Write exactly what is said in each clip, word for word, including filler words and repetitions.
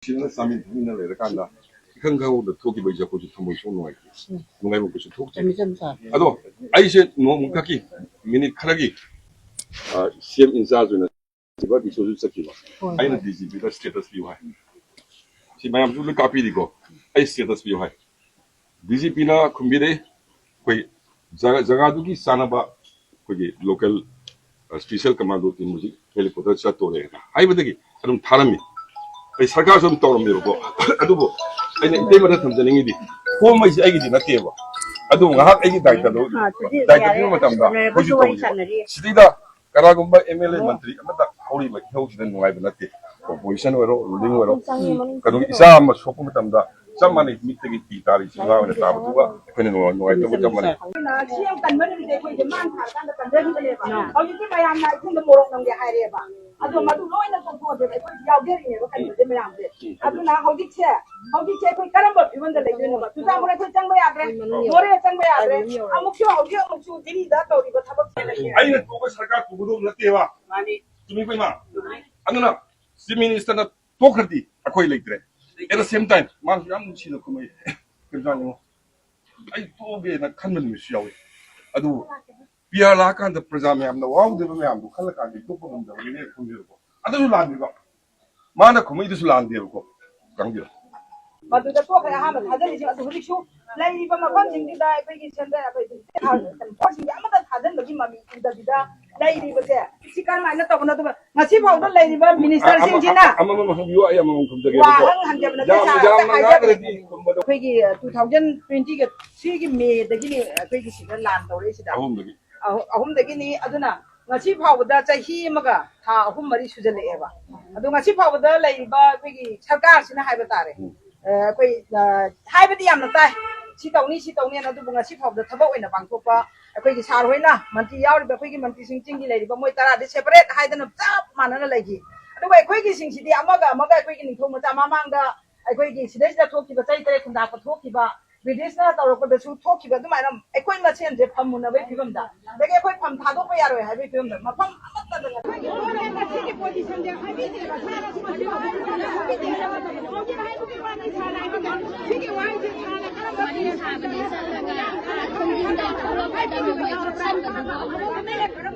ꯁꯤꯗꯅ ꯆꯥꯃꯤꯟ ꯊꯛꯃꯤꯟꯅ ꯂꯩꯔꯀꯥꯟꯗ ꯏꯈꯪ ꯈꯪꯍꯧꯗ ꯊꯣꯛꯈꯤꯕ ꯑꯩꯁꯦ ꯑꯩꯈꯣꯏꯁꯨ ꯊꯃꯣꯏ ꯁꯣꯛ ꯅꯨꯡꯉꯥꯏꯇꯦ꯫ ꯎꯝ꯫ ꯅꯨꯡꯉꯥꯏꯕ ꯀꯩꯁꯨ ꯊꯣꯛꯇꯦ꯫ ꯆꯨꯝꯃꯤ, ꯆꯨꯝꯃꯤ, ꯁꯥꯔ꯫ ꯑꯗꯣ ꯑꯩꯁꯦ ꯅꯣꯡꯃꯈꯛꯀꯤ ꯃꯤꯅꯤꯠ ꯈꯔꯒꯤ, ꯑ, ꯁꯤ ꯑꯦꯝ ꯏꯟꯆꯥꯔꯖ ꯑꯣꯏꯅ ꯆꯠꯈꯤꯕ, ꯕꯤꯁꯣꯁꯨ ꯆꯠꯈꯤꯕ꯫ ꯍꯣꯏ, ꯑꯩꯅ ꯍꯣꯏ꯫ ꯗꯤ ꯖꯤ ꯄꯤꯗ ꯁ꯭ꯇꯦꯇꯁ ꯄꯤꯌꯨ ꯍꯥꯏ꯫ ꯁꯤ ꯃꯌꯥꯝꯁꯨ ꯂꯣꯏ ꯀꯥꯞꯄꯤꯔꯤꯀꯣ꯫ ꯑꯩ ꯁ꯭ꯇꯦꯇꯁ ꯄꯤꯌꯨ ꯍꯥꯏ꯫ ꯗꯤ ꯖꯤ ꯄꯤꯅ ꯈꯨꯝꯕꯤꯔꯦ, ꯑꯩꯈꯣꯏ ꯖꯒꯥ, ꯖꯒꯥꯗꯨꯒꯤ ꯆꯥꯟꯅꯕ ꯑꯩꯈꯣꯏꯒꯤ ꯂꯣꯀꯦꯜ, ꯑ, ꯁ꯭ꯄꯦꯁꯦꯜ ꯀꯃꯥꯟꯗꯣ ꯇꯤꯝ ꯍꯧꯖꯤꯛ ꯍꯦꯂꯤꯀꯣꯞꯇꯔ ꯆꯠꯇꯣꯔꯦꯅ ꯍꯥꯏꯕꯗꯒꯤ ꯑꯗꯨꯝ ꯊꯥꯔꯝꯃꯤ꯫ ꯑꯩ ꯁꯔꯀꯥꯔꯁꯨ ꯑꯗꯨꯝ ꯇꯧꯔꯝꯃꯦꯕꯀꯣ꯫ ꯑꯗꯨꯕꯨ ꯑꯩꯅ ꯏꯇꯩꯃꯗ ꯊꯝꯖꯅꯤꯡꯉꯤꯗꯤ, ꯈꯣꯝꯕꯩꯁꯦ ꯑꯩꯒꯤꯗꯤ ꯅꯠꯇꯦꯕ꯫ ꯑꯗꯨꯕꯨ ꯉꯥꯏꯍꯥꯛ ꯑꯩꯒꯤ ꯗꯥꯏꯇꯗꯣ, ꯑꯥ, ꯑꯗꯨꯗꯤ ꯗꯥꯏꯇ ꯌꯥꯔꯦ꯫ ꯄꯤꯕ ꯃꯇꯝꯗ ꯁꯥꯟꯅꯔꯁꯨ ꯑꯩꯈꯣꯏꯁꯨ ꯋꯥꯔꯤ ꯇꯧꯔꯤꯕ꯫ ꯁꯥꯟꯅꯔꯤ꯫ ꯁꯤꯗꯩꯗ ꯀꯅꯥꯒꯨꯝꯕ ꯑꯦꯝ ꯑꯦꯜ ꯑꯦ, ꯑꯣ꯫ ꯃꯟꯇ꯭ꯔꯤ ꯑꯃꯗ ꯍꯧꯔꯤꯕ ꯏꯍꯧꯁꯤꯗ ꯅꯨꯡꯉꯥꯏꯕ ꯅꯠꯇꯦ꯫ ꯑꯣꯄꯣꯖꯤꯁꯟ ꯑꯣꯏꯔꯣ, ꯔꯨꯂꯤꯡ ꯑꯣꯏꯔꯣ, ꯎꯝ꯫ ꯀꯩꯅꯣ, ꯏꯆꯥ ꯑꯃ ꯁꯣꯛꯄ ꯃꯇꯝꯗ ꯆꯞ ꯃꯥꯟꯅꯩ, ꯃꯤꯠꯇꯒꯤ ꯄꯤ ꯇꯥꯔꯤ ꯏꯆꯥ ꯑꯣꯏꯅ ꯇꯥꯕꯗꯨꯒ ꯑꯩꯈꯣꯏꯅ ꯅꯨꯡꯉꯥꯏ-, ꯅꯨꯡꯉꯥꯏꯇꯕ ꯆꯞ ꯃꯥꯟꯅꯩ꯫ ꯑꯗꯨꯅ ꯁꯤ ꯌꯥꯝ ꯀꯟꯕ ꯅꯨꯃꯤꯠꯁꯦ ꯑꯩꯈꯣꯏꯁꯦ ꯃꯥꯡ ꯊꯥꯔꯀꯥꯟꯗ ꯀꯟꯖꯈꯤꯕꯅꯦꯕ꯫ ꯎꯝ꯫ ꯍꯧꯖꯤꯛꯇꯤ ꯃꯌꯥꯝꯅ ꯑꯩꯈꯣꯏꯗ ꯃꯣꯔꯣꯛ ꯅꯝꯒꯦ ꯍꯥꯏꯔꯦꯕ꯫ ꯑꯗꯣ ꯃꯗꯨ ꯂꯣꯏꯅ ꯇꯣꯛꯊꯣꯛꯑꯁꯦꯕ, ꯑꯩꯈꯣꯏ ꯌꯥꯎꯖꯔꯤꯅꯦꯕ ꯀꯟꯕꯁꯦ ꯃꯌꯥꯝꯁꯦ꯫ ꯑꯗꯨꯅ ꯍꯧꯖꯤꯛꯁꯦ, ꯍꯧꯖꯤꯛꯁꯦ ꯑꯩꯈꯣꯏ ꯀꯔꯝꯕ ꯐꯤꯕꯝꯗ ꯂꯩꯗꯣꯏꯅꯣꯕ? ꯆꯨꯔꯆꯥꯟꯄꯨꯔ ꯑꯩꯈꯣꯏ ꯆꯪꯕ ꯌꯥꯗ꯭ꯔꯦ, ꯃꯣꯔꯦ ꯆꯪꯕ ꯌꯥꯗ꯭ꯔꯦ, ꯑꯃꯨꯛꯁꯨ ꯍꯧꯖꯤꯛ ꯑꯃꯨꯛꯁꯨ ꯗꯤꯜꯂꯤꯗ ꯇꯧꯔꯤꯕ ꯊꯕꯛꯁꯦ꯫ ꯑꯩꯅ ꯇꯣꯛꯑꯒ ꯁꯔꯀꯥꯔ ꯄꯨꯒꯗꯧꯕ ꯅꯠꯇꯦꯕ꯫ ꯃꯥꯅꯤ꯫ ꯆꯨꯝꯃꯤꯀꯣ, ꯏꯃꯥ? ꯆꯨꯝꯃꯤ꯫ ꯑꯗꯨꯅ ꯆꯤꯐ ꯃꯤꯅꯤꯁꯇꯔꯅ ꯇꯣꯛꯈ꯭ꯔꯗꯤ ꯑꯩꯈꯣꯏ ꯂꯩꯇ꯭ꯔꯦ꯫ At the same time, ꯃꯥꯅꯁꯨ ꯌꯥꯝ ꯅꯨꯡꯁꯤꯅ ꯈꯨꯝꯃꯛꯏ꯫ ꯀꯩꯅꯣ, ꯑꯩ ꯇꯣꯛꯑꯒꯦꯅ ꯈꯟꯕ ꯅꯨꯃꯤꯠꯁꯨ ꯌꯥꯎꯏ꯫ ꯑꯗꯨꯕꯨ ꯄꯤ ꯑꯥꯔ ꯂꯥꯛꯑꯀꯥꯟꯗ ꯄ꯭ꯔꯖꯥ ꯃꯌꯥꯝꯅ ꯋꯥꯍꯧꯗꯕ ꯃꯌꯥꯝꯗꯣ ꯈꯜꯂꯀꯥꯟꯗ ꯑꯩ ꯇꯣꯛꯄ ꯉꯝꯗꯕꯅꯤꯅ ꯈꯨꯝꯃꯦꯕꯀꯣ꯫ ꯑꯗꯨꯁꯨ ꯂꯥꯟꯗꯦꯕ꯫ ꯃꯥꯅ ꯈꯨꯝꯃꯛꯏꯗꯨꯁꯨ ꯂꯥꯟꯗꯦꯕꯀꯣ꯫ ꯈꯪꯕꯤꯔꯣ? ꯃꯗꯨꯗ ꯇꯣꯛꯈ꯭ꯔꯦ ꯑꯍꯥꯟꯕ ꯊꯥꯖꯤꯜꯂꯤꯁꯦ꯫ ꯑꯗꯨ ꯍꯧꯖꯤꯛꯁꯨ ꯂꯩꯔꯤꯕ ꯃꯐꯝꯁꯤꯡꯁꯤꯗ ꯑꯩꯈꯣꯏꯒꯤ ꯁꯦꯟꯇꯔ, ꯑꯩꯈꯣꯏ ꯁꯦꯟꯇꯔꯁꯤꯡꯁꯦ ꯑꯃꯠꯇ ꯊꯥꯖꯤꯟꯕꯒꯤ ꯃꯃꯤ ꯎꯗꯕꯤꯗ ꯂꯩꯔꯤꯕꯁꯦ ꯁꯤ ꯀꯔꯝꯍꯥꯏꯅ ꯇꯧꯕꯅꯣ? ꯑꯗꯨꯒ ꯉꯁꯤ ꯐꯥꯎꯗ ꯂꯩꯔꯤꯕ ꯃꯤꯅꯤꯁꯇꯔꯁꯤꯡꯁꯤꯅ ꯑꯃ-, ꯑꯃ-, ꯑꯃꯃꯝ ꯍꯪꯕꯤꯌꯨ, ꯑꯩ ꯑꯃꯃꯝ ꯈꯨꯝꯖꯒꯦꯕꯀꯣ꯫ ꯋꯥꯍꯪ ꯍꯪꯖꯕ ꯅꯠꯇꯦ, ꯌꯥꯝ, ꯁꯥꯔ, ꯌꯥꯝꯅ ꯍꯥꯏꯖꯕꯅꯦ꯫ ꯉꯥꯡꯈ꯭ꯔꯗꯤ ꯈꯨꯝꯕꯗꯣ ꯑꯩꯈꯣꯏꯒꯤ two thousand twenty-three ꯒꯤ ꯃꯦꯗꯒꯤꯅꯤ ꯑꯩꯈꯣꯏꯒꯤ ꯁꯤꯗ ꯂꯥꯟ ꯇꯧꯔꯛꯏꯁꯤꯗ꯫ ꯑꯍꯨꯝꯗꯒꯤ꯫ ꯑꯍꯨ-, ꯑꯍꯨꯝꯗꯒꯤꯅꯤ꯫ ꯑꯗꯨꯅ ꯉꯁꯤ ꯐꯥꯎꯕꯗ ꯆꯍꯤ ꯑꯃꯒ ꯊꯥ ꯑꯍꯨꯝ ꯃꯔꯤ ꯁꯨꯖꯜꯂꯛꯑꯦꯕ꯫ ꯑꯗꯣ ꯉꯁꯤ ꯐꯥꯎꯕꯗ ꯂꯩꯔꯤꯕ ꯑꯩꯈꯣꯏꯒꯤ ꯁꯔꯀꯥꯔꯁꯤꯅ ꯍꯥꯏꯕ ꯇꯥꯔꯦ꯫ ꯎꯝ꯫ ꯑ, ꯑꯩꯈꯣꯏ, ꯑ, ꯍꯥꯏꯕꯗꯤ ꯌꯥꯝꯅ ꯇꯥꯏ, ꯁꯤ ꯇꯧꯅꯤ, ꯁꯤ ꯇꯧꯅꯤꯅ, ꯑꯗꯨꯕꯨ ꯉꯁꯤ ꯐꯥꯎꯕꯗ ꯊꯕꯛ ꯑꯣꯏꯅ ꯄꯥꯡꯊꯣꯛꯄ ꯑꯩꯈꯣꯏꯒꯤ ꯁꯥꯔ ꯍꯣꯏꯅ, ꯃꯟꯇ꯭ꯔꯤ ꯌꯥꯎꯔꯤꯕ ꯑꯩꯈꯣꯏꯒꯤ ꯃꯟꯇ꯭ꯔꯤꯁꯤꯡ ꯆꯤꯡꯒꯤ ꯂꯩꯔꯤꯕ ꯃꯣꯏ ꯇꯔꯥꯗꯤ separate ꯍꯥꯏꯗꯅ ꯆꯞ ꯃꯥꯟꯅꯅ ꯂꯩꯈꯤ꯫ ꯑꯗꯨꯒ ꯑꯩꯈꯣꯏꯒꯤꯁꯤꯡꯁꯤꯗꯤ ꯑꯃꯒ ꯑꯃꯒ ꯑꯩꯈꯣꯏꯒꯤ ꯅꯤꯡꯊꯧ ꯃꯆꯥ ꯃꯃꯥꯡꯗ ꯑꯩꯈꯣꯏꯒꯤ ꯁꯤꯗꯩꯁꯤꯗ ꯊꯣꯛꯈꯤꯕ ꯆꯍꯤ ꯇꯔꯦꯠ ꯈꯨꯟꯗꯥꯛꯄ ꯊꯣꯛꯈꯤꯕ ꯕ꯭ꯔꯤꯇꯤꯁꯅ ꯇꯧꯔꯛꯄꯗꯁꯨ ꯊꯣꯛꯈꯤꯕ ꯑꯗꯨꯃꯥꯏꯅ ꯑꯩꯈꯣꯏ ꯃꯁꯦꯟꯁꯦ ꯐꯝ ꯃꯨꯟꯅꯕꯒꯤ ꯐꯤꯕꯝꯗ, ꯑꯗꯒꯤ ꯑꯩꯈꯣꯏ ꯐꯝ ꯊꯥꯗꯣꯛꯄ ꯌꯥꯔꯣꯏ ꯍꯥꯏꯕꯒꯤ ꯐꯤꯕꯝꯗ ꯃꯐꯝ ꯑꯃꯠꯇꯗ ꯉꯁꯤꯒꯤ ꯄꯣꯖꯤꯁꯟꯁꯦ ꯍꯥꯏꯕꯤꯗꯦꯕ꯫ ꯁꯥꯔꯁꯨ ꯍꯥꯏꯕꯤꯗꯦꯕ꯫ ꯍꯧꯖꯤꯛ ꯍꯥꯏꯕꯒꯤ ꯋꯥꯅꯤ ꯁꯥꯔ ꯍꯥꯏꯕꯗꯣ꯫ ꯁꯤꯒꯤ ꯋꯥꯍꯩꯁꯦ ꯁꯥꯔꯅ ꯀꯔꯝꯕ ꯃꯤꯅ ꯁꯥꯕꯅꯦ ꯆꯠꯂꯒ ꯈꯣꯡꯖꯤꯟꯗ ꯊꯣꯛꯂꯛꯄꯗ ꯃꯣꯏ ꯆꯨꯞꯁꯟꯕꯗꯨꯀꯣ꯫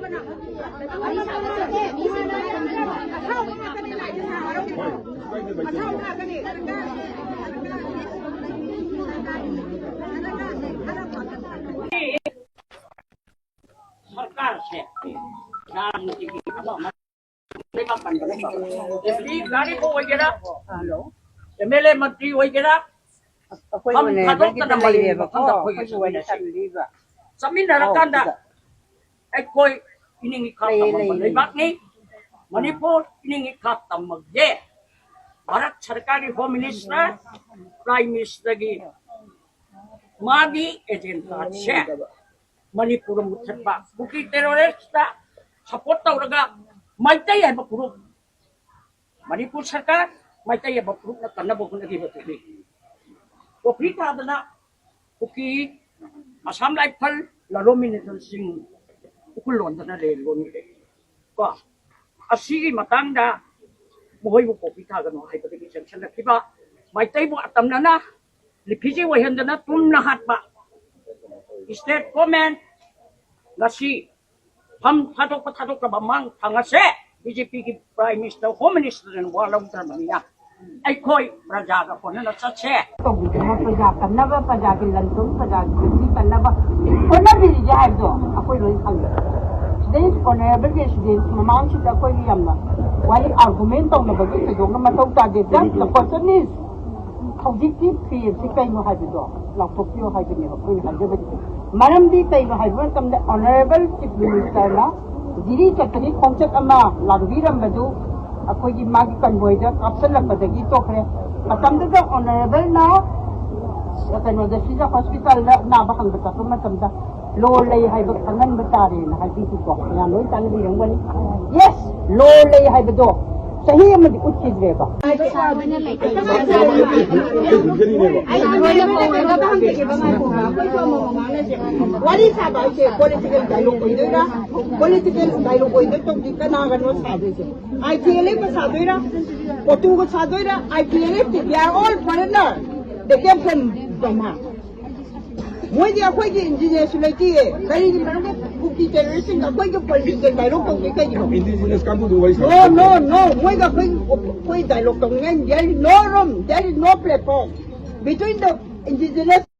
ꯋꯥꯔꯤ ꯁꯥꯕ ꯆꯠꯂꯦ ꯃꯤꯁꯤꯡꯗꯣ ꯈꯣꯡꯖꯤꯟ ꯊꯣꯛꯂꯛꯄꯗ ꯃꯣꯏ ꯀꯥꯞꯄꯅ ꯃꯥꯜꯂꯦ꯫ ꯁꯔꯀꯥꯔꯁꯦ ꯔꯥꯖꯅꯤꯇꯤꯒꯤ ꯑꯃ ꯑꯃ ꯂꯩꯕꯥꯛ ꯀꯟꯕ ꯅꯠꯇꯕ꯫ ꯑꯦꯝ ꯄꯤ ꯒꯥꯔꯤꯕꯨ ꯑꯣꯏꯒꯦꯔꯥ, ꯑꯦꯝ ꯑꯦꯜ ꯑꯦ ꯃꯟꯇ꯭ꯔꯤ ꯑꯣꯏꯒꯦꯔꯥ, ꯑꯩꯈꯣꯏ ꯐꯝ ꯊꯥꯗꯣꯛꯇꯅ ꯃꯥꯂꯦꯝꯒꯤ ꯃꯐꯝꯗ ꯑꯩꯈꯣꯏ ꯆꯠꯃꯤꯟꯅꯁꯤ꯫ ꯆꯠꯃꯤꯟꯅꯔꯀꯥꯟꯗ ꯑꯩꯈꯣꯏ ꯏꯅꯤꯡ ꯏꯈꯥ ꯇꯝꯃꯝꯕ ꯂꯩꯕꯥꯛꯅꯤ꯫ ꯃꯅꯤꯄꯨꯔ ꯏꯅꯤꯡ ꯏꯈꯥ ꯇꯝꯃꯒꯦ꯫ ꯚꯥꯔꯠ ꯁꯔꯀꯥꯔꯒꯤ ꯍꯣꯝ ꯃꯤꯅꯤꯁꯇꯔ, ꯄ꯭ꯔꯥꯏꯝ ꯃꯤꯅꯤꯁꯇꯔꯒꯤ ꯃꯥꯒꯤ ꯑꯦꯖꯦꯟꯗꯥꯁꯦ ꯃꯅꯤꯄꯨꯔ ꯃꯨꯠꯊꯠꯄ, ꯀꯨꯀꯤ ꯇꯦꯔꯣꯔꯤꯁꯇ ꯁꯄꯣꯔꯠ ꯇꯧꯔꯒ ꯃꯩꯇꯩ ꯍꯥꯏꯕ ꯐꯨꯔꯨꯞ, ꯃꯅꯤꯄꯨꯔ ꯁꯔꯀꯥꯔ ꯃꯩꯇꯩ ꯍꯥꯏꯕ ꯐꯨꯔꯨꯞꯅ ꯀꯟꯅꯕ ꯍꯣꯠꯅꯈꯤꯕꯗꯨꯗꯤ ꯀꯣꯐꯤ ꯊꯥꯗꯅ ꯀꯨꯀꯤ, ꯑꯁꯥꯝ ꯔꯥꯏꯐꯜ, ꯂꯂꯣꯟ ꯃꯤꯅꯤꯁꯇꯔꯁꯤꯡ ꯎꯈꯨꯜ ꯂꯣꯟꯗꯅ ꯂꯩꯔꯤꯕ ꯃꯤꯈꯩ ꯀꯣ, ꯑꯁꯤꯒꯤ ꯃꯇꯥꯡꯗ ꯃꯈꯣꯏꯕꯨ ꯀꯣꯐꯤ ꯊꯥꯒꯅꯨ ꯍꯥꯏꯕꯗꯒꯤ ꯆꯪꯁꯤꯜꯂꯛꯈꯤꯕ, ꯃꯩꯇꯩꯕꯨ ꯑꯇꯝꯅꯅ ꯔꯤꯐ꯭ꯌꯨꯖꯤ ꯑꯣꯏꯍꯟꯗꯅ ꯇꯨꯝꯅ ꯍꯥꯠꯄ ꯏꯁꯇꯦꯠ ꯒꯣꯔꯃꯦꯟ ꯉꯁꯤ ꯐꯝ ꯊꯥꯗꯣꯛꯄ ꯊꯥꯗꯣꯛꯇꯕ ꯃꯥꯡ ꯐꯪꯉꯁꯦ꯫ ꯕꯤ ꯖꯦ ꯄꯤꯒꯤ ꯄ꯭ꯔꯥꯏꯝ ꯃꯤꯅꯤꯁꯇꯔ, ꯍꯣꯝ ꯃꯤꯅꯤꯁꯇꯔꯅ ꯋꯥ ꯂꯧꯗ꯭ꯔꯕꯅꯤꯅ ꯑꯩꯈꯣꯏ ꯄ꯭ꯔꯖꯥꯒ ꯍꯣꯠꯅꯅ ꯆꯠꯁꯦ꯫ ꯇꯧꯕꯤꯗꯨꯅ ꯄ꯭ꯔꯖꯥ ꯀꯟꯅꯕ, ꯄ꯭ꯔꯖꯥꯒꯤ ꯂꯟ ꯊꯨꯝ, ꯄ꯭ꯔꯖꯥꯒꯤ ꯄꯨꯟꯁꯤ ꯀꯟꯅꯕ ꯍꯣꯠꯅꯕꯤꯔꯤꯁꯦ ꯍꯥꯏꯕꯗꯣ ꯑꯩꯈꯣꯏ ꯂꯣꯏ ꯈꯪꯉꯦ꯫ ꯁꯤꯗꯩ ꯑꯣꯅꯔꯦꯕꯜ ꯔꯦꯁꯤꯗꯦꯟꯁ ꯃꯃꯥꯡꯁꯤꯗ ꯑꯩꯈꯣꯏꯒꯤ ꯌꯥꯝꯅ ꯋꯥꯔꯤ ꯑꯥꯔꯒꯨꯃꯦꯟ ꯇꯧꯅꯕꯒꯤ ꯊꯣꯏꯗꯣꯛꯅ ꯃꯊꯧ ꯇꯥꯗꯦ꯫ Just the question is, ꯍꯧꯖꯤꯛꯇꯤ ꯐꯦꯟꯁꯤ ꯀꯩꯅꯣ ꯍꯥꯏꯕꯗꯣ ꯂꯥꯎꯊꯣꯛꯄꯤꯌꯣ ꯍꯥꯏꯕꯅꯦꯕ ꯑꯩꯈꯣꯏꯅ ꯍꯥꯏꯖꯕꯗꯤ꯫ ꯃꯔꯝꯗꯤ ꯀꯩꯅꯣ ꯍꯥꯏꯕ ꯃꯇꯝꯗ ꯑꯣꯅꯔꯦꯕꯜ ꯆꯤꯐ ꯃꯤꯅꯤꯁꯇꯔꯅ ꯖꯤꯔꯤ ꯆꯠꯄꯒꯤ ꯈꯣꯡꯆꯠ ꯑꯃ ꯂꯥꯡꯕꯤꯔꯝꯕꯗꯨ ꯑꯩꯈꯣꯏꯒꯤ ꯃꯥꯒꯤ ꯀꯟꯚꯣꯏꯗ ꯀꯥꯞꯁꯤꯜꯂꯛꯄꯗꯒꯤ ꯇꯣꯛꯈ꯭ꯔꯦ꯫ ꯃꯇꯝꯗꯨꯗ ꯑꯣꯅꯔꯦꯕꯜꯅ ꯀꯩꯅꯣꯗ ꯁꯤꯗ ꯍꯣꯁꯄꯤꯇꯥꯜꯗ ꯑꯅꯥꯕ ꯍꯪꯕ ꯆꯠꯄ ꯃꯇꯝꯗ ꯂꯣ ꯂꯩ ꯍꯥꯏꯕ ꯈꯪꯍꯟꯕ ꯇꯥꯔꯦꯅ ꯍꯥꯏꯕꯤꯈꯤꯀꯣ꯫ ꯃꯌꯥꯝ ꯂꯣꯏ ꯇꯥꯟꯅꯕꯤꯔꯝꯒꯅꯤ꯫ ꯌꯦꯁ, ꯂꯣ ꯂꯩ ꯍꯥꯏꯕꯗꯣ ꯆꯍꯤ ꯑꯃꯗꯤ ꯎꯠꯈꯤꯗ꯭ꯔꯦꯕ꯫ ꯋꯥꯔꯤ ꯁꯥꯕ ꯍꯥꯏꯁꯦ ꯄꯣꯂꯤꯇꯤꯀꯦꯜ ꯗꯥꯏꯂꯣꯛ ꯑꯣꯏꯗꯣꯏꯔꯥ? ꯄꯣꯂꯤꯇꯤꯀꯦꯜ ꯗꯥꯏꯂꯣꯛ ꯑꯣꯏꯗꯣꯏ ꯇꯧꯗꯤ ꯀꯅꯥꯒꯅꯣ ꯁꯥꯗꯣꯏꯁꯦ? ꯑꯥꯏ ꯄꯤ ꯑꯦꯜ ꯑꯦꯐ ꯁꯥꯗꯣꯏꯔꯥ? ꯑꯣꯇꯨꯒ ꯁꯥꯗꯣꯏꯔꯥ? ꯑꯥꯏ ꯄꯤ ꯑꯦꯜ ꯑꯦꯐ ꯇꯤ, they are all foreigner, they came from Burma. ꯃꯣꯏꯗꯤ ꯑꯩꯈꯣꯏꯒꯤ ꯏꯟꯗꯤꯖꯤꯅꯁꯁꯨ ꯂꯩꯇꯤꯌꯦ꯫ ꯀꯔꯤꯒꯤ ꯃꯔꯝꯒꯤ ꯀꯨꯀꯤ ꯇꯦꯔꯣꯔꯤꯁꯁꯤꯡ ꯑꯩꯈꯣꯏꯒꯤ ꯄꯣꯂꯤꯇꯤꯀꯦꯜ ꯗꯥꯏꯂꯣꯛ ꯇꯧꯒꯦ ꯀꯩꯒꯤꯅꯣ? ꯏꯟꯗꯤꯖꯤꯅꯁ ꯀꯥꯡꯕꯨꯗꯨ ꯋꯥꯔꯤ ꯁꯥꯟꯅꯕ꯫ No, no, no. ꯃꯣꯏꯒ ꯑꯩꯈꯣꯏ, ꯑꯩꯈꯣꯏ ꯗꯥꯏꯂꯣꯛ ꯇꯧꯅꯤꯡꯉꯥꯏ, there is no room, there is no platform between the indigenous